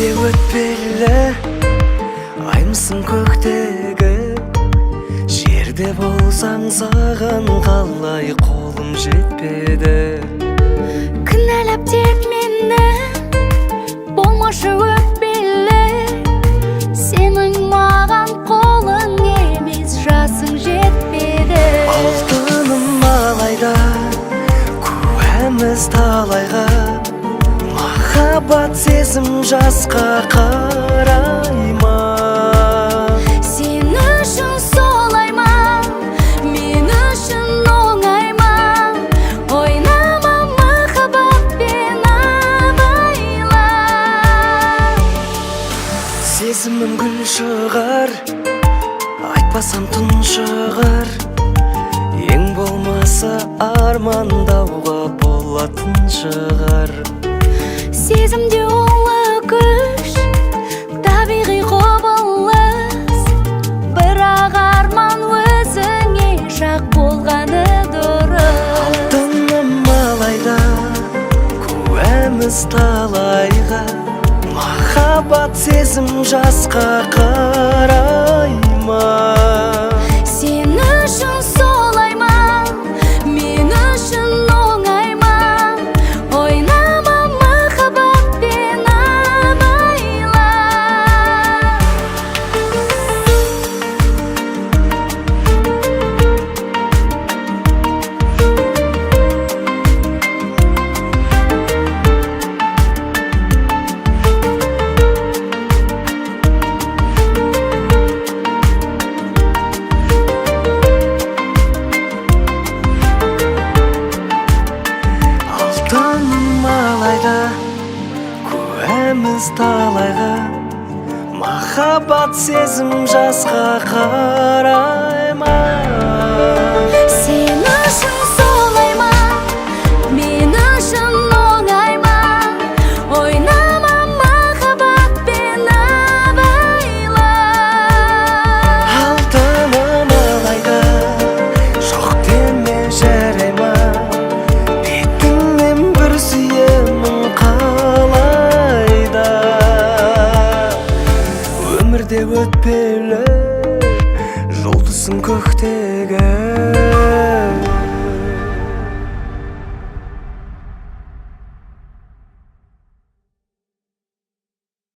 Өмірде өтпелі аймысың көктегі, жерде болсаң саған қалай қолым жетпеді. Кінәлап тек мені, болмашы өкпелі. Сенің маған қолың емес, жасың жетпеді. Алтыным алайда, куәміз талайға, махаббат сезім жасқа қарай ма? Сен үшін солай ма, мен үшін оңай ма? Ойнама махаббатпен, абайла. Сезімім гүл шығар, айтпасам тұншығар, ең болмаса армандауға болатын шығар. Сезімде ұлы күш, табиғи құбылыс, бірақ арман өзіңе жақ болғаны дұрыс. Алтыным алайда, куәміз талайға, махаббат сезім жасқа қарай ма? Сен үшін солай ма, мен үшін оңай ма? Ойнама махаббатпен, абайла. Алтыным алайда, куәміз талайға, махаббат сезім жасқа қарай ма? Сен үшін солай ма, мен үшін оңай ма? Ойнама махаббатпен, абайла. Алтыным алайда, жоқ деме, жарай ма? Бетіңнен бір сүйемін қалайда. Өмірде өтпелі жұлдызсың көктегі.